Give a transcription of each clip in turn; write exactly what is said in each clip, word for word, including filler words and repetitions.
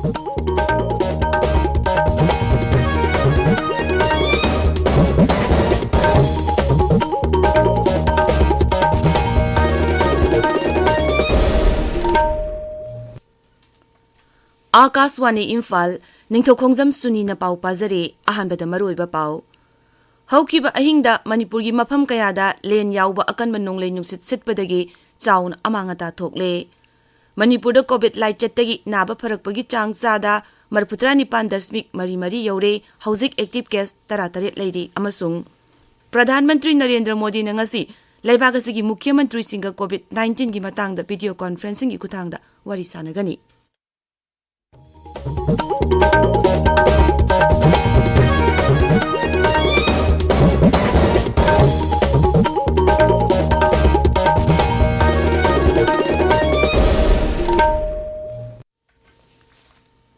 ꯑꯥꯀꯥꯁꯋꯥꯅꯤ ꯏꯝꯐꯥꯜ, ꯅꯤꯡꯊꯧꯈꯣꯡꯖꯝ ꯁꯨꯅꯤꯅ ꯄꯥꯎ ꯄꯥꯖꯔꯤ꯫ ꯑꯍꯥꯟꯕꯗ ꯃꯔꯨꯑꯣꯏꯕ ꯄꯥꯎ꯫ ꯍꯧꯈꯤꯕ ꯑꯍꯤꯡꯗ ꯃꯅꯤꯄꯨꯔꯒꯤ ꯃꯐꯝ ꯀꯌꯥꯗ ꯂꯦꯟ ꯌꯥꯎꯕ ꯑꯀꯟꯕ ꯅꯣꯡꯂꯩ ꯅꯨꯡꯁꯤꯠ ꯁꯤꯠꯄꯗꯒꯤ ꯆꯥꯎꯅ ꯑꯃꯥꯡ ꯑꯇꯥ ꯊꯣꯛꯂꯦ꯫ ꯃꯅꯤꯄꯨꯔꯗ ꯀꯣꯚꯤꯗ ꯂꯥꯏꯆꯠꯇꯒꯤ ꯅꯥꯕ ꯐꯔꯛꯄꯒꯤ ꯆꯥꯡ ꯆꯥꯗ ꯃꯔꯤꯐꯨꯇꯔꯥ ꯅꯤꯄꯥꯟ ꯗꯁꯃꯤꯛ ꯃꯔꯤ ꯃꯔꯤ ꯌꯧꯔꯦ꯫ ꯍꯧꯖꯤꯛ ꯑꯦꯛꯇꯤꯚ ꯀꯦꯁ ꯇꯔꯥꯇꯔꯦꯠ ꯂꯩꯔꯤ꯫ ꯑꯃꯁꯨꯡ ꯄ꯭ꯔꯙꯥꯟ ꯃꯟꯇ꯭ꯔꯤ ꯅꯔꯦꯟꯗ꯭ꯔ ꯃꯣꯗꯤꯅ ꯉꯁꯤ ꯂꯩꯕꯥꯛ ꯑꯁꯤꯒꯤ ꯃꯨꯈ꯭ꯌ ꯃꯟꯇ꯭ꯔꯤꯁꯤꯡꯒ ꯀꯣꯚꯤꯗ ꯅꯥꯏꯟꯇꯤꯟꯒꯤ ꯃꯇꯥꯡꯗ ꯚꯤꯗꯤꯑꯣ ꯀꯣꯟꯐꯔꯦꯟꯁꯤꯡꯒꯤ ꯈꯨꯠꯊꯥꯡꯗ ꯋꯥꯔꯤ ꯁꯥꯟꯅꯒꯅꯤ꯫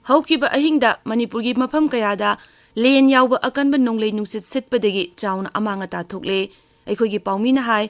ꯍꯧꯈꯤꯕ ꯑꯍꯤꯡꯗ ꯃꯅꯤꯄꯨꯔꯒꯤ ꯃꯐꯝ ꯀꯌꯥꯗ ꯂꯦꯟ ꯌꯥꯎꯕ ꯑꯀꯟꯕ ꯅꯣꯡꯂꯩ ꯅꯨꯡꯁꯤꯠ ꯁꯤꯠꯄꯗꯒꯤ ꯆꯥꯎꯅ ꯑꯃꯥꯡ ꯑꯇꯥ ꯊꯣꯛꯂꯦ꯫ ꯑꯩꯈꯣꯏꯒꯤ ꯄꯥꯎꯃꯤꯅ ꯍꯥꯏ,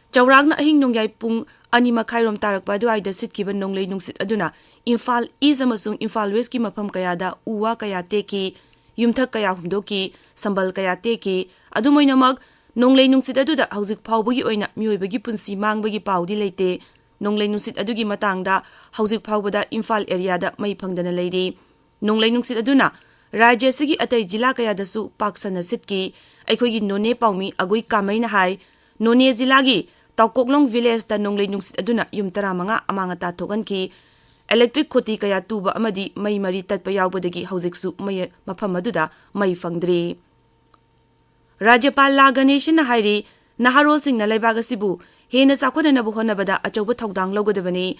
ꯆꯥꯎꯔꯥꯛꯅ ꯑꯍꯤꯡ ꯅꯣꯡꯌꯥꯏ ꯄꯨꯡ ꯑꯅꯤ ꯃꯈꯥꯏꯔꯣꯝ ꯇꯥꯔꯛꯄ ꯑꯗꯨꯋꯥꯏꯗ ꯁꯤꯠꯈꯤꯕ ꯅꯣꯡꯂꯩ ꯅꯨꯡꯁꯤꯠ ꯑꯗꯨꯅ ꯏꯝꯐꯥꯜ ꯏꯁ ꯑꯃꯁꯨꯡ ꯏꯝꯐꯥꯜ ꯋꯦꯁꯀꯤ ꯃꯐꯝ ꯀꯌꯥꯗ ꯎ ꯋꯥ ꯀꯌꯥ ꯇꯦꯛꯈꯤ, ꯌꯨꯝꯊꯛ ꯀꯌꯥ ꯍꯨꯝꯗꯣꯛꯈꯤ, ꯁꯝꯕꯜ ꯀꯌꯥ ꯇꯦꯛꯈꯤ꯫ ꯑꯗꯨꯝ ꯑꯣꯏꯅꯃꯛ, ꯅꯣꯡꯂꯩ ꯅꯨꯡꯁꯤꯠ ꯑꯗꯨꯗ ꯍꯧꯖꯤꯛ ꯐꯥꯎꯕꯒꯤ ꯑꯣꯏꯅ ꯃꯤꯑꯣꯏꯕꯒꯤ ꯄꯨꯟꯁꯤ ꯃꯥꯡꯕꯒꯤ ꯄꯥꯎꯗꯤ ꯂꯩꯇꯦ꯫ ꯅꯣꯡꯂꯩ ꯅꯨꯡꯁꯤꯠ ꯑꯗꯨꯒꯤ ꯃꯇꯥꯡꯗ ꯍꯧꯖꯤꯛ ꯐꯥꯎꯕꯗ ꯏꯝꯐꯥꯜ ꯑꯦꯔꯤꯌꯥꯗ ꯃꯩ ꯐꯪꯗꯅ ꯂꯩꯔꯤ꯫ ꯅꯣꯡꯂꯩ ꯅꯨꯡꯁꯤꯠ ꯑꯗꯨꯅ ꯔꯥꯖ꯭ꯌ ꯑꯁꯤꯒꯤ ꯑꯇꯩ ꯖꯤꯂꯥ ꯀꯌꯥꯗꯁꯨ ꯄꯥꯛ ꯁꯟꯅ ꯁꯤꯠꯈꯤ꯫ ꯑꯩꯈꯣꯏꯒꯤ ꯅꯣꯅꯦ ꯄꯥꯎꯃꯤ ꯑꯒꯨꯏ ꯀꯥꯃꯩꯅ ꯍꯥꯏ, ꯅꯣꯅꯦ ꯖꯤꯂꯥꯒꯤ ꯇꯥꯎꯀꯣꯛꯂꯣꯡ ꯚꯤꯂꯦꯖꯇ ꯅꯣꯡꯂꯩ ꯅꯨꯡꯁꯤꯠ ꯑꯗꯨꯅ ꯌꯨꯝ ꯇꯔꯥꯃꯉꯥ ꯑꯃꯥꯡ ꯑꯇꯥ ꯊꯣꯛꯍꯟꯈꯤ꯫ ꯏꯂꯦꯛꯇ꯭ꯔꯤꯛ ꯈꯨꯇꯤ ꯀꯌꯥ ꯇꯨꯕ ꯑꯃꯗꯤ ꯃꯩ ꯃꯔꯤ ꯇꯠꯄ ꯌꯥꯎꯕꯗꯒꯤ ꯍꯧꯖꯤꯛꯁꯨ ꯃꯩ, ꯃꯐꯝ ꯑꯗꯨꯗ ꯃꯩ ꯐꯪꯗ꯭ꯔꯤ꯫ ꯔꯥꯖ꯭ꯌꯄꯥꯜ ꯂꯥ ꯒꯅꯦꯁꯟꯅ ꯍꯥꯏꯔꯤ, ꯅꯍꯥꯔꯣꯜꯁꯤꯡꯅ ꯂꯩꯕꯥꯛ ꯑꯁꯤꯕꯨ ꯍꯦꯟꯅ ꯆꯥꯎꯈꯠꯅꯅꯕ ꯍꯣꯠꯅꯕꯗ ꯑꯆꯧꯕ ꯊꯧꯗꯥꯡ ꯂꯧꯒꯗꯕꯅꯤ꯫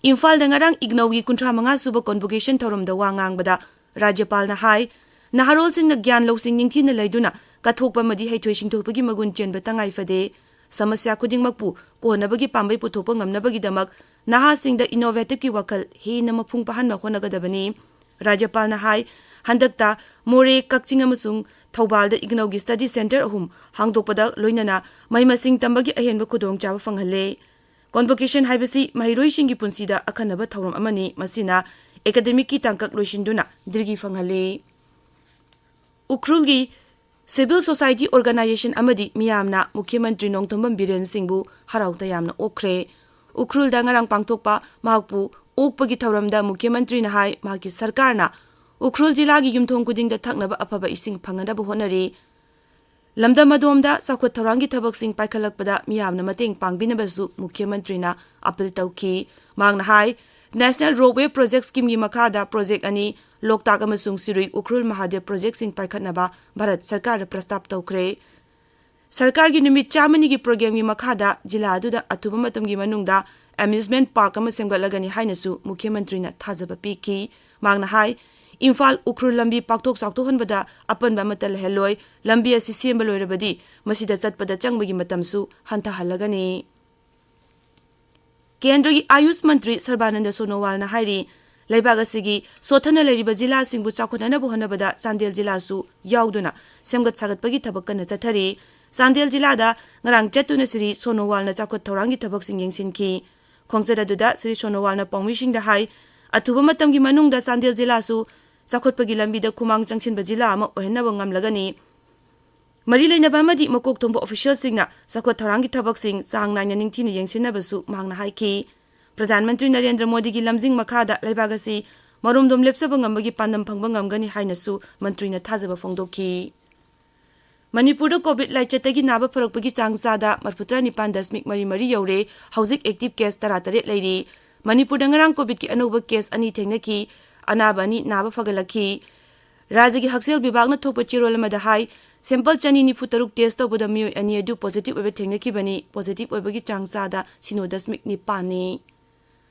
ꯏꯝꯐꯥꯜꯗ ꯉꯔꯥꯡ ꯏꯒꯅꯧꯒꯤ ꯀꯨꯟꯊ꯭ꯔꯥ ꯃꯉꯥ ꯁꯨꯕ ꯀꯣꯟꯚꯣꯀꯦꯁꯟ ꯊꯧꯔꯝꯗ ꯋꯥ ꯉꯥꯡꯕꯗ ꯔꯥꯖ꯭ꯌꯄꯥꯜꯅ ꯍꯥꯏ, ꯅꯍꯥꯔꯣꯜꯁꯤꯡꯅ ꯒ꯭ꯌꯥꯟ ꯂꯧꯁꯤꯡ ꯅꯤꯡꯊꯤꯅ ꯂꯩꯗꯨꯅ ꯀꯠꯊꯣꯛꯄ ꯑꯃꯗꯤ ꯍꯩꯊꯣꯏ ꯁꯤꯡꯊꯣꯛꯄꯒꯤ ꯃꯒꯨꯟ ꯆꯦꯟꯕ ꯇꯉꯥꯏ ꯐꯗꯦ꯫ ꯁꯃꯁ꯭ꯌꯥ ꯈꯨꯗꯤꯡꯃꯛꯄꯨ ꯀꯣꯟꯅꯕꯒꯤ ꯄꯥꯝꯕꯩ ꯄꯨꯊꯣꯛꯄ ꯉꯝꯅꯕꯒꯤꯗꯃꯛ ꯅꯍꯥꯁꯤꯡꯗ ꯏꯅꯣꯚꯦꯇꯤꯚꯀꯤ ꯋꯥꯈꯜ ꯍꯦꯟꯅ ꯃꯄꯨꯡ ꯐꯥꯍꯟꯕ ꯍꯣꯠꯅꯒꯗꯕꯅꯤ꯫ ꯔꯥꯖ꯭ꯌꯄꯥꯜꯅ ꯍꯥꯏ, ꯍꯟꯗꯛꯇ ꯃꯣꯔꯦ, ꯀꯛꯆꯤꯡ ꯑꯃꯁꯨꯡ ꯊꯧꯕꯥꯜꯗ ꯏꯒꯅꯧꯒꯤ ꯁ꯭ꯇꯗꯤ ꯁꯦꯟꯇꯔ ꯑꯍꯨꯝ ꯍꯥꯡꯗꯣꯛꯄꯗ ꯂꯣꯏꯅꯅ ꯃꯍꯩ ꯃꯁꯤꯡ ꯇꯝꯕꯒꯤ ꯑꯍꯦꯟꯕ ꯈꯨꯗꯣꯡꯆꯥꯕ ꯐꯪꯍꯜꯂꯦ꯫ ꯀꯣꯟꯚꯣꯀꯦꯁꯟ ꯍꯥꯏꯕꯁꯤ ꯃꯍꯩꯔꯣꯏꯁꯤꯡꯒꯤ ꯄꯨꯟꯁꯤꯗ ꯑꯈꯟꯅꯕ ꯊꯧꯔꯝ ꯑꯃꯅꯤ꯫ ꯃꯁꯤꯅ ꯑꯦꯀꯥꯗꯦꯃꯤꯛꯀꯤ ꯇꯥꯡꯀꯛ ꯂꯣꯏꯁꯤꯟꯗꯨꯅ ꯗꯤꯒ꯭ꯔꯤ ꯐꯪꯍꯜꯂꯤ꯫ ꯎꯈ꯭ꯔꯨꯜꯒꯤ civil society organization ꯑꯃꯗꯤ ꯃꯤꯌꯥꯝꯅ ꯃꯨꯈ꯭ꯌ ꯃꯟꯇ꯭ꯔꯤ ꯅꯣꯡꯊꯣꯝꯕꯝ ꯕꯤꯔꯦꯟ ꯁꯤꯡꯕꯨ ꯍꯔꯥꯎ ꯇꯌꯥꯝꯅ ꯑꯣꯛꯈ꯭ꯔꯦ꯫ ꯎꯈ꯭ꯔꯨꯜꯗ ꯉꯔꯥꯡ ꯄꯥꯡꯊꯣꯛꯄ ꯃꯍꯥꯛꯄꯨ ꯑꯣꯛꯄꯒꯤ ꯊꯧꯔꯝꯗ ꯃꯨꯈ꯭ꯌ ꯃꯟꯇ꯭ꯔꯤꯅ ꯍꯥꯏ, ꯃꯍꯥꯛꯀꯤ ꯁꯔꯀꯥꯔꯅ ꯎꯈ꯭ꯔꯨꯜ ꯖꯤꯂꯥꯒꯤ ꯌꯨꯝꯊꯣꯡ ꯈꯨꯗꯤꯡꯗ ꯊꯛꯅꯕ ꯑꯐꯕ ꯏꯁꯤꯡ ꯐꯪꯍꯟꯅꯕ ꯍꯣꯠꯅꯔꯤ꯫ ꯂꯝꯗꯝ ꯑꯗꯣꯝꯗ ꯆꯥꯎꯈꯠ ꯊꯧꯔꯥꯡꯒꯤ ꯊꯕꯛꯁꯤꯡ ꯄꯥꯏꯈꯠꯂꯛꯄꯗ ꯃꯤꯌꯥꯝꯅ ꯃꯇꯦꯡ ꯄꯥꯡꯕꯤꯅꯕꯁꯨ ꯃꯨꯈ꯭ꯌ ꯃꯟꯇ꯭ꯔꯤꯅ ꯑꯥꯄꯤꯜ ꯇꯧꯈꯤ꯫ ꯃꯍꯥꯛꯅ ꯍꯥꯏ, National Ropeway Project Scheme ꯒꯤ ꯃꯈꯥꯗ ꯄ꯭ꯔꯣꯖꯦꯛ ꯑꯅꯤ, ꯂꯣꯛꯇꯥꯛ ꯑꯃꯁꯨꯡ ꯁꯤꯔꯨꯏ ꯎꯈ꯭ꯔꯨꯜ ꯃꯍꯥꯗꯦꯕ ꯄ꯭ꯔꯣꯖꯦꯛꯁꯤꯡ ꯄꯥꯏꯈꯠꯅꯕ ꯚꯥꯔꯠ ꯁꯔꯀꯥꯔꯗ ꯄ꯭ꯔꯁꯇꯥꯕ ꯇꯧꯈ꯭ꯔꯦ꯫ ꯁꯔꯀꯥꯔꯒꯤ ꯅꯨꯃꯤꯠ ꯆꯥꯝꯃꯅꯤꯒꯤ ꯄ꯭ꯔꯣꯒ꯭ꯔꯥꯝꯒꯤ ꯃꯈꯥꯗ ꯖꯤꯂꯥ ꯑꯗꯨꯗ ꯑꯊꯨꯕ ꯃꯇꯝꯒꯤ ꯃꯅꯨꯡꯗ amusement park ꯑꯃ ꯁꯦꯝꯒꯠꯂꯒꯅꯤ ꯍꯥꯏꯅꯁꯨ ꯃꯨꯈ꯭ꯌ ꯃꯟꯇ꯭ꯔꯤꯅ ꯊꯥꯖꯕ ꯄꯤꯈꯤ꯫ ꯃꯍꯥꯛꯅ ꯍꯥꯏ, ꯏꯝꯐꯥꯜ ꯎꯈ꯭ꯔꯨꯜ ꯂꯝꯕꯤ ꯄꯥꯛꯊꯣꯛ ꯆꯥꯎꯊꯣꯛꯍꯟꯕꯗ ꯑꯄꯟꯕ ꯑꯃꯠꯇ ꯂꯩꯍꯜꯂꯣꯏ꯫ ꯂꯝꯕꯤ ꯑꯁꯤ ꯁꯦꯝꯕ ꯂꯣꯏꯔꯕꯗꯤ ꯃꯁꯤꯗ ꯆꯠꯄꯗ ꯆꯪꯕꯒꯤ ꯃꯇꯝꯁꯨ ꯍꯟꯊꯍꯜꯂꯒꯅꯤ꯫ ꯀꯦꯟꯗ꯭ꯔꯒꯤ ꯑꯥꯌꯨꯁ ꯃꯟꯇ꯭ꯔꯤ ꯁꯔꯕꯥꯅꯟꯗ ꯁꯣꯅꯣꯋꯥꯜꯅ ꯍꯥꯏꯔꯤ, ꯂꯩꯕꯥꯛ ꯑꯁꯤꯒꯤ ꯁꯣꯠꯊꯅ ꯂꯩꯔꯤꯕ ꯖꯤꯂꯥꯁꯤꯡꯕꯨ ꯆꯥꯎꯈꯠꯅꯅꯕ ꯍꯣꯠꯅꯕꯗ ꯆꯥꯟꯗꯦꯜ ꯖꯤꯂꯥꯁꯨ ꯌꯥꯎꯗꯨꯅ ꯁꯦꯝꯒꯠ ꯁꯥꯒꯠꯄꯒꯤ ꯊꯕꯛ ꯀꯟꯅ ꯆꯠꯊꯔꯤ꯫ ꯆꯥꯟꯗꯦꯜ ꯖꯤꯂꯥꯗ ꯉꯔꯥꯡ ꯆꯠꯇꯨꯅ ꯁ꯭ꯔꯤ ꯁꯣꯅꯣꯋꯥꯜꯅ ꯆꯥꯎꯈꯠ ꯊꯧꯔꯥꯡꯒꯤ ꯊꯕꯛꯁꯤꯡ ꯌꯦꯡꯁꯤꯟꯈꯤ꯫ ꯈꯣꯡꯆꯠ ꯑꯗꯨꯗ ꯁ꯭ꯔꯤ ꯁꯣꯅꯣꯋꯥꯜꯅ ꯄꯥꯎꯃꯤꯁꯤꯡꯗ ꯍꯥꯏ, ꯑꯊꯨꯕ ꯃꯇꯝꯒꯤ ꯃꯅꯨꯡꯗ ꯆꯥꯟꯗꯦꯜ ꯖꯤꯂꯥꯁꯨ ꯆꯥꯎꯈꯠꯄꯒꯤ ꯂꯝꯕꯤꯗ ꯈꯨꯃꯥꯡ ꯆꯪꯁꯤꯟꯕ ꯖꯤꯂꯥ ꯑꯃ ꯑꯣꯏꯍꯟꯅꯕ ꯉꯝꯂꯒꯅꯤ꯫ ꯃꯔꯤ ꯂꯩꯅꯕ ꯑꯃꯗꯤ ꯃꯀꯣꯛ ꯊꯣꯡꯕ ꯑꯣꯐꯤꯁꯤꯌꯦꯜꯁꯤꯡꯅ ꯆꯥꯎꯈꯠ ꯊꯧꯔꯥꯡꯒꯤ ꯊꯕꯛꯁꯤꯡ ꯆꯥꯡ ꯅꯥꯏꯅ ꯅꯤꯡꯊꯤꯅ ꯌꯦꯡꯁꯤꯟꯅꯕꯁꯨ ꯃꯍꯥꯛꯅ ꯍꯥꯏꯈꯤ꯫ ꯄ꯭ꯔꯙꯥꯟ ꯃꯟꯇ꯭ꯔꯤ ꯅꯔꯦꯟꯗ꯭ꯔ ꯃꯣꯗꯤꯒꯤ ꯂꯝꯖꯤꯡ ꯃꯈꯥꯗ ꯂꯩꯕꯥꯛ ꯑꯁꯤ ꯃꯔꯣꯝꯗꯣꯝ ꯂꯦꯞꯆꯕ ꯉꯝꯕꯒꯤ ꯄꯥꯟꯗꯝ ꯐꯪꯕ ꯉꯝꯒꯅꯤ ꯍꯥꯏꯅꯁꯨ ꯃꯟꯇ꯭ꯔꯤꯅ ꯊꯥꯖꯕ ꯐꯣꯡꯗꯣꯛꯈꯤ꯫ ꯃꯅꯤꯄꯨꯔꯗ ꯀꯣꯚꯤꯗ ꯂꯥꯏꯆꯠꯇꯒꯤ ꯅꯥꯕ ꯐꯔꯛꯄꯒꯤ ꯆꯥꯡ ꯆꯥꯗ ꯃꯔꯤꯐꯨꯇꯔꯥ ꯅꯤꯄꯥꯟ ꯗꯁꯃꯤꯛ ꯃꯔꯤ ꯃꯔꯤ ꯌꯧꯔꯦ꯫ ꯍꯧꯖꯤꯛ ꯑꯦꯛꯇꯤꯚ ꯀꯦꯁ ꯇꯔꯥꯇꯔꯦꯠ ꯂꯩꯔꯤ꯫ ꯃꯅꯤꯄꯨꯔꯗ ꯉꯔꯥꯡ ꯀꯣꯚꯤꯗꯀꯤ ꯑꯅꯧꯕ ꯀꯦꯁ ꯑꯅꯤ ꯊꯦꯡꯅꯈꯤ꯫ ꯑꯅꯥꯕ ꯑꯅꯤ ꯅꯥꯕ ꯐꯒꯠꯂꯛꯈꯤ꯫ ꯔꯥꯖ꯭ꯌꯒꯤ ꯍꯛꯁꯦꯜ ꯕꯤꯚꯥꯒꯅ ꯊꯣꯛꯄ ꯆꯦꯔꯣꯜ ꯑꯃꯗ ꯍꯥꯏ, ꯁꯦꯝꯄꯜ ꯆꯅꯤ ꯅꯤꯐꯨ ꯇꯔꯨꯛ ꯇꯦꯁ ꯇꯧꯕꯗ ꯃꯤꯑꯣꯏ ꯑꯅꯤ ꯑꯗꯨ ꯄꯣꯖꯤꯇꯤꯚ ꯑꯣꯏꯕ ꯊꯦꯡꯅꯈꯤꯕꯅꯤ꯫ ꯄꯣꯖꯤꯇꯤꯚ ꯑꯣꯏꯕꯒꯤ ꯆꯥꯡ ꯆꯥꯗ ꯁꯤꯅꯣ ꯗꯁꯃꯤꯛ ꯅꯤꯄꯥꯟꯅꯤ꯫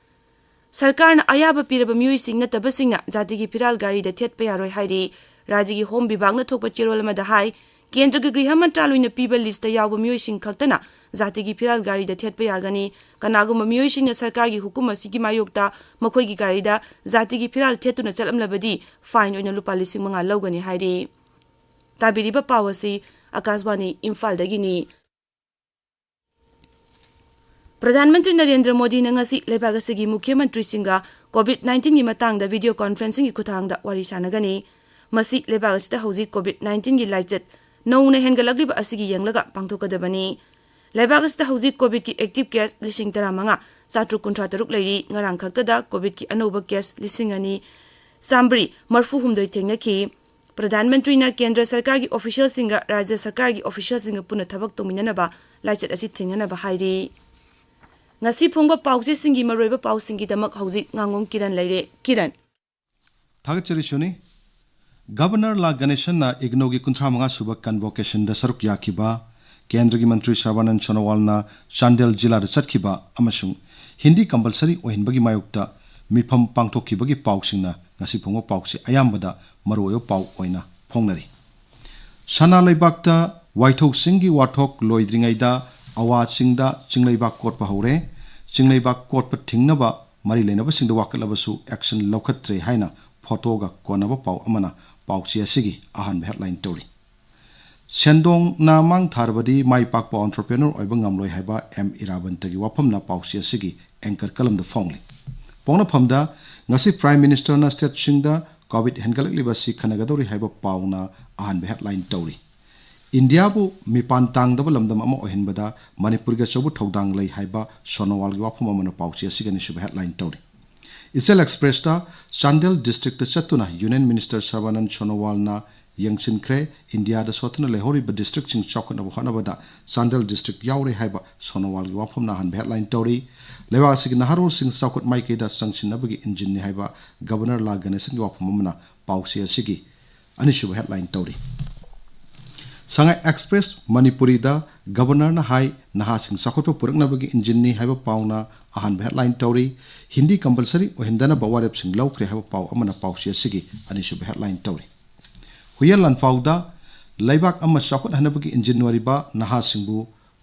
ꯁꯔꯀꯥꯔꯅ ꯑꯌꯥꯕ ꯄꯤꯔꯕ ꯃꯤꯑꯣꯏꯁꯤꯡ ꯅꯠꯇꯕꯁꯤꯡꯅ ꯖꯥꯇꯤꯒꯤ ꯐꯤꯔꯥꯜ ꯒꯥꯔꯤꯗ ꯊꯦꯠꯄ ꯌꯥꯔꯣꯏ ꯍꯥꯏꯔꯤ꯫ ꯔꯥꯖ꯭ꯌꯒꯤ ꯍꯣꯝ ꯕꯤꯚꯥꯒꯅ ꯊꯣꯛꯄ ꯆꯦꯔꯣꯜ ꯑꯃꯗ ꯍꯥꯏ, ꯀꯦꯟꯗ꯭ꯔꯒꯤ ꯒ꯭ꯔꯤꯍ ꯃꯟꯇ꯭ꯔꯥꯂꯣꯏꯅ ꯄꯤꯕ ꯂꯤꯁꯇ ꯌꯥꯎꯕ ꯃꯤꯑꯣꯏꯁꯤꯡ ꯈꯛꯇꯅ ꯖꯥꯇꯤꯒꯤ ꯐꯤꯔꯥꯜ ꯒꯥꯔꯤꯗ ꯊꯦꯠꯄ ꯌꯥꯒꯅꯤ꯫ ꯀꯅꯥꯒꯨꯝꯕ ꯃꯤꯑꯣꯏꯁꯤꯡꯅ ꯁꯔꯀꯥꯔꯒꯤ ꯍꯨꯀꯨꯝ ꯑꯁꯤꯒꯤ ꯃꯥꯌꯣꯛꯇ ꯃꯈꯣꯏꯒꯤ ꯒꯥꯔꯤꯗ ꯖꯥꯇꯤꯒꯤ ꯐꯤꯔꯥꯜ ꯊꯦꯠꯇꯨꯅ ꯆꯠꯂꯝꯂꯕꯗꯤ ꯐꯥꯏꯟ ꯑꯣꯏꯅ ꯂꯨꯄꯥ ꯂꯤꯁꯤꯡ ꯃꯉꯥ ꯂꯧꯒꯅꯤ ꯍꯥꯏꯔꯤ꯫ ꯇꯥꯕꯤꯔꯤꯕ ꯄꯥꯎ ꯑꯁꯤ ꯑꯀꯥꯁꯕꯥꯅꯤ ꯏꯝꯐꯥꯜꯗꯒꯤꯅꯤ꯫ ꯄ꯭ꯔꯙꯥꯟ ꯃꯟꯇ꯭ꯔꯤ ꯅꯔꯦꯟꯗ꯭ꯔ ꯃꯣꯗꯤꯅ ꯉꯁꯤ ꯂꯩꯕꯥꯛ ꯑꯁꯤꯒꯤ ꯃꯨꯈ꯭ꯌ ꯃꯟꯇ꯭ꯔꯤꯁꯤꯡꯒ COVID nineteenꯒꯤ ꯃꯇꯥꯡꯗ video conferencingꯒꯤ ꯈꯨꯠꯊꯥꯡꯗ ꯋꯥꯔꯤ ꯁꯥꯟꯅꯒꯅꯤ꯫ ꯃꯁꯤ ꯂꯩꯕꯥꯛ ꯑꯁꯤꯗ ꯍꯧꯖꯤꯛ COVID nineteenꯒꯤ ꯂꯥꯏꯆꯠ ꯅꯧꯅ ꯍꯦꯟꯒꯠꯂꯛꯂꯤꯕ ꯑꯁꯤꯒꯤ ꯌꯦꯡꯂꯒ ꯄꯥꯡꯊꯣꯛꯀꯗꯕꯅꯤ꯫ ꯂꯩꯕꯥꯛ ꯑꯁꯤꯗ ꯍꯧꯖꯤꯛ COVIDꯀꯤ active case ꯂꯤꯁꯤꯡ ꯇꯔꯥꯃꯉꯥ ꯆꯥꯇ꯭ꯔꯨꯛ ꯀꯨꯟꯊ꯭ꯔꯥ ꯇꯔꯨꯛ ꯂꯩꯔꯤ꯫ ꯉꯔꯥꯡ ꯈꯛꯇꯗ COVIDꯀꯤ ꯑꯅꯧꯕ case ꯂꯤꯁꯤꯡ ꯑꯅꯤ ꯆꯥꯝꯃꯔꯤ ꯃꯔꯤꯐꯨ ꯍꯨꯝꯗꯣꯏ ꯊꯦꯡꯅꯈꯤ꯫ ꯄ꯭ꯔꯙꯥꯟ ꯃꯟꯇ꯭ꯔꯤꯅ ꯀꯦꯟꯗ꯭ꯔ ꯁꯔꯀꯥꯔꯒꯤ officialꯁꯤꯡꯒ ꯔꯥꯖ꯭ꯌ ꯁꯔꯀꯥꯔꯒꯤ officialꯁꯤꯡꯒ ꯄꯨꯟꯅ ꯊꯕꯛ ꯇꯧꯃꯤꯟꯅꯅꯕ ꯂꯥꯏꯆꯠ ꯑꯁꯤ ꯊꯤꯡꯅꯅꯕ ꯍꯥꯏꯔꯤ꯫ ꯉꯁꯤ ꯐꯣꯡꯕ ꯄꯥꯎꯆꯦꯁꯤꯡꯒꯤ ꯃꯔꯨꯑꯣꯏꯕ ꯄꯥꯎꯁꯤꯡꯒꯤꯗꯃꯛ ꯍꯧꯖꯤꯛ ꯉꯥꯉꯣꯝ ꯀꯤꯔꯟ ꯂꯩꯔꯦ꯫ ꯀꯤꯔꯟ꯫ ꯊꯥꯒꯠꯆꯔꯤ ꯁꯨꯅꯤ꯫ ꯒꯕꯔꯅꯔ ꯂꯥ ꯒꯅꯦꯁꯟꯅ ꯏꯒꯅꯧꯒꯤ ꯀꯨꯟꯊ꯭ꯔꯥ ꯃꯉꯥ ꯁꯨꯕ convocationꯗ ꯁꯔꯨꯛ ꯌꯥꯈꯤꯕ ꯀꯦꯟꯗ꯭ꯔꯒꯤ ꯃꯟꯇ꯭ꯔꯤ ꯁꯔꯕꯥꯅꯟꯗ ꯁꯣꯅꯣꯋꯥꯜꯅ ꯆꯥꯟꯗꯦꯜ ꯖꯤꯂꯥꯗ ꯆꯠꯈꯤꯕ ꯑꯃꯁꯨꯡ ꯍꯤꯟꯗꯤ compulsory ꯑꯣꯏꯍꯟꯕꯒꯤ ꯃꯥꯌꯣꯛꯇ ꯃꯤꯐꯝ ꯄꯥꯡꯊꯣꯛꯈꯤꯕꯒꯤ ꯄꯥꯎꯁꯤꯡꯅ ꯉꯁꯤ ꯐꯣꯡꯕ ꯄꯥꯎꯁꯤ ꯑꯌꯥꯝꯕꯗ ꯃꯔꯨꯑꯣꯏꯕ ꯄꯥꯎ ꯑꯣꯏꯅ ꯐꯣꯡꯅꯔꯤ꯫ ꯁꯅꯥ ꯂꯩꯕꯥꯛꯇ ꯋꯥꯏꯊꯧ ꯆꯤꯡꯒꯤ ꯋꯥꯊꯣꯛ ꯂꯣꯏꯗ꯭ꯔꯤꯉꯩꯗ ꯑꯋꯥ ꯆꯤꯡꯗ ꯆꯤꯡꯂꯩꯕꯥꯛ ꯀꯣꯠꯄ ꯍꯧꯔꯦ꯫ ꯆꯤꯡꯂꯩꯕꯥꯛ ꯀꯣꯠꯄ ꯊꯤꯡꯅꯕ ꯃꯔꯤ ꯂꯩꯅꯕꯁꯤꯡꯗ ꯋꯥꯀꯠꯂꯕꯁꯨ action ꯂꯧꯈꯠꯇ꯭ꯔꯦ ꯍꯥꯏꯅ ꯐꯣꯇꯣꯒ ꯀꯣꯟꯅꯕ ꯄꯥꯎ ꯑꯃꯅ ꯄꯥꯎꯆꯦ ꯑꯁꯤꯒꯤ ꯑꯍꯥꯟꯕ headline ꯇꯧꯔꯤ꯫ ꯁꯦꯟꯗꯣꯡꯅ ꯃꯥꯡ ꯊꯥꯔꯕꯗꯤ ꯃꯥꯏ ꯄꯥꯛꯄ entrepreneur ꯑꯣꯏꯕ ꯉꯝꯂꯣꯏ ꯍꯥꯏꯕ ꯑꯦꯝ ꯏꯔꯥꯕꯟꯇꯒꯤ ꯋꯥꯐꯝꯅ ꯄꯥꯎꯆꯦ ꯑꯁꯤꯒꯤ anchor columnꯗ ꯐꯣꯡꯂꯤ꯫ ꯄꯣꯛꯅꯐꯝꯗ ꯉꯁꯤ Prime Ministerꯅ stateꯁꯤꯡꯗ COVID ꯍꯦꯟꯒꯠꯂꯛꯂꯤꯕ ꯑꯁꯤ ꯈꯟꯅꯒꯗꯧꯔꯤ ꯍꯥꯏꯕ ꯄꯥꯎꯅ ꯑꯍꯥꯟꯕ headline ꯇꯧꯔꯤ꯫ ꯏꯟꯗꯤꯌꯥꯕꯨ ꯃꯤꯄꯥꯟ ꯇꯥꯡꯗꯕ ꯂꯝꯗꯝ ꯑꯃ ꯑꯣꯏꯍꯟꯕꯗ ꯃꯅꯤꯄꯨꯔꯒꯤ ꯑꯆꯧꯕ ꯊꯧꯗꯥꯡ ꯂꯩ ꯍꯥꯏꯕ ꯁꯣꯅꯣꯋꯥꯜꯒꯤ ꯋꯥꯐꯝ ꯑꯃꯅ ꯄꯥꯎꯆꯦ ꯑꯁꯤꯒꯤ ꯑꯅꯤꯁꯨꯕ headline ꯇꯧꯔꯤ꯫ ꯏꯆꯦꯜ Expressꯇ ꯆꯥꯟꯗꯦꯜ districtꯇ ꯆꯠꯇꯨꯅ Union Minister ꯁꯔꯕꯥꯅꯟꯗ ꯁꯣꯅꯣꯋꯥꯜꯅ ꯌꯦꯡꯁꯤꯟꯈ꯭ꯔꯦ꯫ ꯏꯟꯗꯤꯌꯥꯗ ꯁꯣꯠꯇꯨꯅ ꯂꯩꯍꯧꯔꯤꯕ districtꯁꯤꯡ ꯆꯥꯎꯈꯠꯅꯕ ꯍꯣꯠꯅꯕꯗ ꯆꯥꯟꯗꯦꯜ district ꯌꯥꯎꯔꯦ ꯍꯥꯏꯕ ꯁꯣꯅꯣꯋꯥꯜꯒꯤ ꯋꯥꯐꯝꯅ ꯑꯍꯥꯟꯕ headline ꯇꯧꯔꯤ꯫ ꯂꯩꯕꯥꯛ ꯑꯁꯤꯒꯤ ꯅꯍꯥꯔꯣꯜꯁꯤꯡ ꯆꯥꯎꯈꯠ ꯃꯥꯏꯀꯩꯗ ꯆꯪꯁꯤꯟꯅꯕꯒꯤ ꯏꯟꯖꯤꯟꯅꯤ ꯍꯥꯏꯕ ꯒꯕꯔꯅꯔ ꯂꯥ ꯒꯅꯦꯁꯟꯒꯤ ꯋꯥꯐꯝ ꯑꯃꯅ ꯄꯥꯎꯆꯦ ꯑꯁꯤꯒꯤ ꯑꯅꯤꯁꯨꯕ headline ꯇꯧꯔꯤ꯫ ꯁꯉꯥꯏ Express ꯃꯅꯤꯄꯨꯔꯤꯗ ꯒꯕꯔꯅꯔꯅ ꯍꯥꯏ, ꯅꯍꯥꯁꯤꯡ ꯆꯥꯎꯈꯠꯄ ꯄꯨꯔꯛꯅꯕꯒꯤ ꯏꯟꯖꯤꯟꯅꯤ ꯍꯥꯏꯕ ꯄꯥꯎꯅ ꯑꯍꯥꯟꯕ headline ꯇꯧꯔꯤ꯫ ꯍꯤꯟꯗꯤ compulsory ꯑꯣꯏꯍꯟꯗꯅꯕ ꯋꯥꯔꯦꯞꯁꯤꯡ ꯂꯧꯈ꯭ꯔꯦ ꯍꯥꯏꯕ ꯄꯥꯎ ꯑꯃꯅ ꯄꯥꯎꯆꯦ ꯑꯁꯤꯒꯤ ꯑꯅꯤꯁꯨꯕ headline ꯇꯧꯔꯤ꯫ ꯍꯨꯏꯌꯦꯟ ꯂꯥꯟꯐꯥꯎꯗ ꯂꯩꯕꯥꯛ ꯑꯃ ꯆꯥꯎꯈꯠꯍꯟꯅꯕꯒꯤ ꯏꯟꯖꯤꯟ ꯑꯣꯏꯔꯤꯕ ꯅꯍꯥꯁꯤꯡꯕꯨ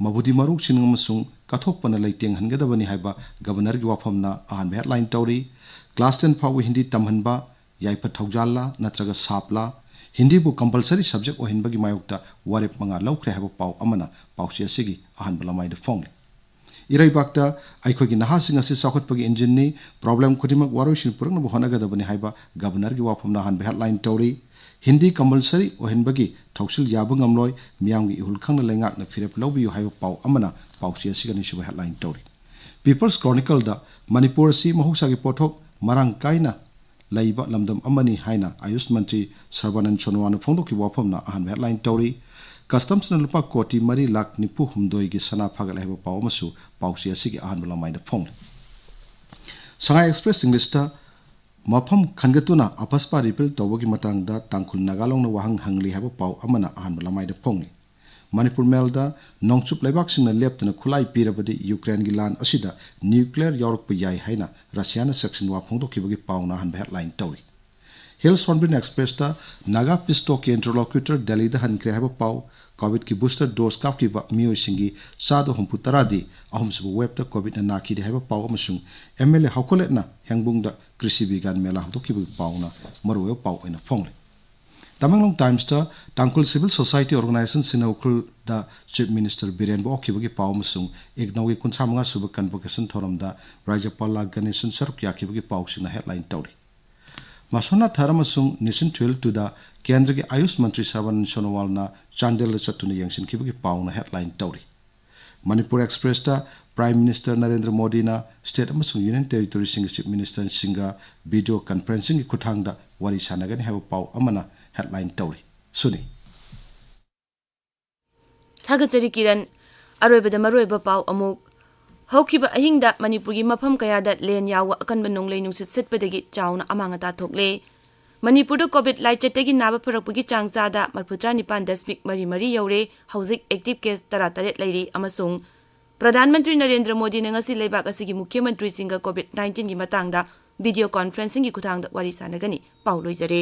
ꯃꯕꯨꯗꯤ ꯃꯔꯨꯁꯤꯡ ꯑꯃꯁꯨꯡ ꯀꯠꯊꯣꯛꯄꯅ ꯂꯩꯇꯦꯡꯍꯟꯒꯗꯕꯅꯤ ꯍꯥꯏꯕ ꯒꯕꯔꯅꯔꯒꯤ ꯋꯥꯐꯝꯅ ꯑꯍꯥꯟꯕ headline ꯇꯧꯔꯤ꯫ Class ten ꯐꯥꯎꯕ ꯍꯤꯟꯗꯤ ꯇꯝꯍꯟꯕ, ꯌꯥꯏꯐ ꯊꯧꯖꯥꯜꯂꯥ ꯅꯠꯇ꯭ꯔꯒ ꯁꯥꯞꯂꯥ, ꯍꯤꯟꯗꯤꯕꯨ compulsory subject ꯑꯣꯏꯍꯟꯕꯒꯤ ꯃꯥꯌꯣꯛꯇ ꯋꯥꯔꯦꯞ ꯃꯉꯥ ꯂꯧꯈ꯭ꯔꯦ ꯍꯥꯏꯕ ꯄꯥꯎ ꯑꯃꯅ ꯄꯥꯎꯆꯦ ꯑꯁꯤꯒꯤ ꯑꯍꯥꯟꯕ ꯂꯃꯥꯏꯗ ꯐꯣꯡꯂꯤ꯫ ꯏꯔꯩꯕꯥꯛꯇ ꯑꯩꯈꯣꯏꯒꯤ ꯅꯍꯥꯁꯤꯡ ꯑꯁꯤ ꯆꯥꯎꯈꯠꯄꯒꯤ ꯏꯟꯖꯤꯟꯅꯤ, ꯄ꯭ꯔꯣꯕ꯭ꯂꯦꯝ ꯈꯨꯗꯤꯡꯃꯛ ꯋꯥꯔꯣꯏꯁꯤꯟ ꯄꯨꯔꯛꯅꯕ ꯍꯣꯠꯅꯒꯗꯕꯅꯤ ꯍꯥꯏꯕ ꯒꯕꯅꯔꯒꯤ ꯋꯥꯐꯝꯅ ꯑꯍꯥꯟꯕ ꯍꯦꯗꯂꯥꯏꯟ ꯇꯧꯔꯤ꯫ ꯍꯤꯟꯗꯤ ꯀꯝꯄꯜꯁꯔꯤ ꯑꯣꯏꯍꯟꯕꯒꯤ ꯊꯧꯁꯤꯜ ꯌꯥꯕ ꯉꯝꯂꯣꯏ, ꯃꯤꯌꯥꯝꯒꯤ ꯏꯍꯨꯜ ꯈꯪꯅ ꯂꯩꯉꯥꯛꯅ ꯐꯤꯔꯦꯞ ꯂꯧꯕꯤꯌꯨ ꯍꯥꯏꯕ ꯄꯥꯎ ꯑꯃꯅ ꯄꯥꯎꯆꯦ ꯑꯁꯤꯒꯤ ꯑꯅꯤꯁꯨꯕ ꯍꯦꯗꯂꯥꯏꯟ ꯇꯧꯔꯤ꯫ ꯄꯤꯄꯜꯁ ꯀ꯭ꯔꯣꯅꯤꯀꯜꯗ ꯃꯅꯤꯄꯨꯔ ꯑꯁꯤ ꯃꯍꯧꯁꯥꯒꯤ ꯄꯣꯠꯊꯣꯛ ꯃꯔꯥꯡ ꯀꯥꯏꯅ ꯂꯩꯕ ꯂꯝꯗꯝ ꯑꯃꯅꯤ ꯍꯥꯏꯅ ꯑꯌꯨꯁ ꯃꯟꯇ꯭ꯔꯤ ꯁꯔꯕꯥꯅꯟ ꯁꯣꯅꯣꯋꯥꯜꯅ ꯐꯣꯡꯗꯣꯛꯈꯤꯕ ꯋꯥꯐꯝꯅ ꯑꯍꯥꯟꯕ ꯍꯦꯗꯂꯥꯏꯟ ꯇꯧꯔꯤ꯫ ꯀꯁꯇꯝꯁꯅ ꯂꯨꯄꯥ ꯀꯣꯇꯤ ꯃꯔꯤ ꯂꯥꯈ ꯅꯤꯐꯨ ꯍꯨꯝꯗꯣꯏꯒꯤ ꯁꯅꯥ ꯐꯥꯒꯠꯂꯦ ꯍꯥꯏꯕ ꯄꯥꯎ ꯑꯃꯁꯨ ꯄꯥꯎꯆꯦ ꯑꯁꯤꯒꯤ ꯑꯍꯥꯟꯕ ꯂꯃꯥꯏꯗ ꯐꯣꯡꯂꯤ꯫ ꯁꯉꯥꯏ ꯑꯦꯛꯁꯄ꯭ꯔꯦꯁ ꯏꯪꯂꯤꯁꯇ ꯃꯐꯝ ꯈꯟꯒꯠꯇꯨꯅ ꯑꯄꯁꯄꯥ ꯔꯤꯄꯤꯜ ꯇꯧꯕꯒꯤ ꯃꯇꯥꯡꯗ ꯇꯥꯡꯈꯨꯜ ꯅꯥꯒꯥ ꯂꯣꯟꯅ ꯋꯥꯍꯪ ꯍꯪꯂꯤ ꯍꯥꯏꯕ ꯄꯥꯎ ꯑꯃꯅ ꯑꯍꯥꯟꯕ ꯂꯃꯥꯏꯗ ꯐꯣꯡꯂꯤ꯫ ꯃꯅꯤꯄꯨꯔ ꯃꯦꯜꯗ ꯅꯣꯡꯆꯨꯞ ꯂꯩꯕꯥꯛꯁꯤꯡꯅ ꯂꯦꯞꯇꯅ ꯈꯨꯠꯂꯥꯏ ꯄꯤꯔꯕꯗꯤ ꯌꯨꯀ꯭ꯔꯦꯟꯒꯤ ꯂꯥꯟ ꯑꯁꯤꯗ ꯅ꯭ꯌꯨꯀ꯭ꯂꯤꯌꯔ ꯌꯥꯎꯔꯛꯄ ꯌꯥꯏ ꯍꯥꯏꯅ ꯔꯁꯤꯌꯥꯅ ꯆꯦꯛꯁꯤꯟ ꯋꯥ ꯐꯣꯡꯗꯣꯛꯈꯤꯕꯒꯤ ꯄꯥꯎꯅ ꯑꯍꯥꯟꯕ ꯍꯦꯗꯂꯥꯏꯟ ꯇꯧꯔꯤ꯫ ꯍꯤꯜꯁ ꯍꯣꯔꯟꯕꯤꯜ ꯑꯦꯛꯁꯄ꯭ꯔꯦꯁꯇ ꯅꯥꯒꯥ ꯄꯤꯁ ꯇꯣꯛꯀꯤ ꯏꯟꯇꯔꯂꯣꯀ꯭ꯌꯨꯇꯔ ꯗꯦꯜꯂꯤꯗ ꯍꯟꯈ꯭ꯔꯦ ꯍꯥꯏꯕ ꯄꯥꯎ, ꯀꯣꯚꯤꯗꯀꯤ ꯕꯨꯁꯇꯔ ꯗꯣꯁ ꯀꯥꯞꯈꯤꯕ ꯃꯤꯑꯣꯏꯁꯤꯡꯒꯤ ꯆꯥꯗ ꯍꯨꯝꯐꯨ ꯇꯔꯥꯗꯤ ꯑꯍꯨꯝꯁꯨꯕ ꯋꯦꯕꯇ ꯀꯣꯚꯤꯗꯅ ꯅꯥꯈꯤꯗꯦ ꯍꯥꯏꯕ ꯄꯥꯎ ꯑꯃꯁꯨꯡ ꯑꯦꯝ ꯑꯦꯜ ꯑꯦ ꯍꯧꯀꯠꯂꯦꯠꯅ ꯍꯦꯡꯕꯨꯡꯗ ꯀ꯭ꯔꯤꯁꯤ ꯕꯤꯒ꯭ꯌꯥꯟ ꯃꯦꯂꯥ ꯍꯧꯗꯣꯛꯈꯤꯕꯒꯤ ꯄꯥꯎꯅ ꯃꯔꯨꯑꯣꯏꯕ ꯄꯥꯎ ꯑꯣꯏꯅ ꯐꯣꯡꯂꯤ꯫ ꯇꯃꯦꯡꯂꯣꯡ ꯇꯥꯏꯝꯁꯇ ꯇꯥꯡꯈꯨꯜ ꯁꯤꯚꯤꯜ ꯁꯣꯁꯥꯏꯇꯤ ꯑꯣꯔꯒꯅꯥꯏꯖꯦꯁꯟꯁꯤꯡꯅ ꯎꯈ꯭ꯔꯨꯜꯗ ꯆꯤꯐ ꯃꯤꯅꯤꯁꯇꯔ ꯕꯤꯔꯦꯟꯕꯨ ꯑꯣꯛꯈꯤꯕꯒꯤ ꯄꯥꯎ ꯑꯃꯁꯨꯡ ꯏꯒꯅꯧꯒꯤ ꯀꯨꯟꯊ꯭ꯔꯥ ꯃꯉꯥ ꯁꯨꯕ ꯀꯟꯚꯣꯀꯦꯁꯟ ꯊꯧꯔꯝꯗ ꯔꯥꯖ꯭ꯌꯄꯥꯜ ꯂꯥ ꯒꯅꯦꯁꯟ ꯁꯔꯨꯛ ꯌꯥꯈꯤꯕꯒꯤ ꯄꯥꯎꯁꯤꯡꯅ ꯍꯦꯗꯂꯥꯏꯟ ꯇꯧꯔꯤ꯫ ꯃꯁꯣꯅꯥꯊꯔ ꯑꯃꯁꯨꯡ ꯅꯤꯁꯤꯟ ꯊꯨꯏꯜ ꯇꯨꯗ ꯀꯦꯟꯗ꯭ꯔꯒꯤ ꯑꯌꯨꯁ ꯃꯟꯇ꯭ꯔꯤ ꯁꯔꯕꯥꯅꯟꯗ ꯁꯣꯅꯣꯋꯥꯜꯅ ꯆꯥꯟꯗꯦꯜꯗ ꯆꯠꯇꯨꯅ ꯌꯦꯡꯁꯤꯟꯈꯤꯕꯒꯤ ꯄꯥꯎꯅ ꯍꯦꯗꯂꯥꯏꯟ ꯇꯧꯔꯤ꯫ ꯃꯅꯤꯄꯨꯔ ꯑꯦꯛꯁꯄ꯭ꯔꯦꯁꯇ ꯄ꯭ꯔꯥꯏꯝ ꯃꯤꯅꯤꯁꯇꯔ ꯅꯔꯦꯟꯗ꯭ꯔ ꯃꯣꯗꯤꯅ ꯁ꯭ꯇꯦꯠ ꯑꯃꯁꯨꯡ ꯌꯨꯅꯤꯌꯟ ꯇꯦꯔꯤꯇꯣꯔꯤꯁꯤꯡꯒꯤ ꯆꯤꯐ ꯃꯤꯅꯤꯁꯇꯔꯁꯤꯡꯒ ꯚꯤꯗꯤꯑꯣ ꯀꯟꯐꯔꯦꯟꯁꯤꯡꯒꯤ ꯈꯨꯠꯊꯥꯡꯗ ꯋꯥꯔꯤ ꯁꯥꯟꯅꯒꯅꯤ ꯍꯥꯏꯕ ꯄꯥꯎ ꯑꯃꯅ ꯍꯦꯗꯂꯥꯏꯟ ꯇꯧꯔꯤ꯫ ꯁꯨꯅꯤ꯫ ꯊꯥꯒꯠꯆꯔꯤ ꯀꯤꯔꯟ꯫ ꯑꯔꯣꯏꯕꯗ ꯃꯔꯨꯑꯣꯏꯕ ꯄꯥꯎ ꯑꯃꯨꯛ꯫ ꯍꯧꯈꯤꯕ ꯑꯍꯤꯡꯗ ꯃꯅꯤꯄꯨꯔꯒꯤ ꯃꯐꯝ ꯀꯌꯥꯗ ꯂꯦꯟ ꯌꯥꯎꯕ ꯑꯀꯟꯕ ꯅꯣꯡꯂꯩ ꯅꯨꯡꯁꯤꯠ ꯁꯤꯠꯄꯗꯒꯤ ꯆꯥꯎꯅ ꯑꯃꯥꯡ ꯑꯇꯥ ꯊꯣꯛꯂꯦ꯫ ꯃꯅꯤꯄꯨꯔꯗ ꯀꯣꯚꯤꯗ ꯂꯥꯏꯆꯠꯇꯒꯤ ꯅꯥꯕ ꯐꯔꯛꯄꯒꯤ ꯆꯥꯡ ꯆꯥꯗ ꯃꯔꯤꯐꯨꯇꯔꯥ ꯅꯤꯄꯥꯟ ꯗꯁꯃꯤꯛ ꯃꯔꯤ ꯃꯔꯤ ꯌꯧꯔꯦ꯫ ꯍꯧꯖꯤꯛ ꯑꯦꯛꯇꯤꯚ ꯀꯦꯁ ꯇꯔꯥꯇꯔꯦꯠ ꯂꯩꯔꯤ ꯑꯃꯁꯨꯡ ꯄ꯭ꯔꯙꯥꯟ ꯃꯟꯇ꯭ꯔꯤ ꯅꯔꯦꯟꯗ꯭ꯔ ꯃꯣꯗꯤꯅ ꯉꯁꯤ ꯂꯩꯕꯥꯛ ꯑꯁꯤꯒꯤ ꯃꯨꯈ꯭ꯌ ꯃꯟꯇ꯭ꯔꯤꯁꯤꯡꯒ ꯀꯣꯚꯤꯗ ꯅꯥꯏꯟꯇꯤꯟꯒꯤ ꯃꯇꯥꯡꯗ ꯚꯤꯗꯤꯑꯣ ꯀꯣꯟꯐꯔꯦꯟꯁꯤꯡꯒꯤ ꯈꯨꯠꯊꯥꯡꯗ ꯋꯥꯔꯤ ꯁꯥꯟꯅꯒꯅꯤ꯫ ꯄꯥꯎ ꯂꯣꯏꯖꯔꯦ꯫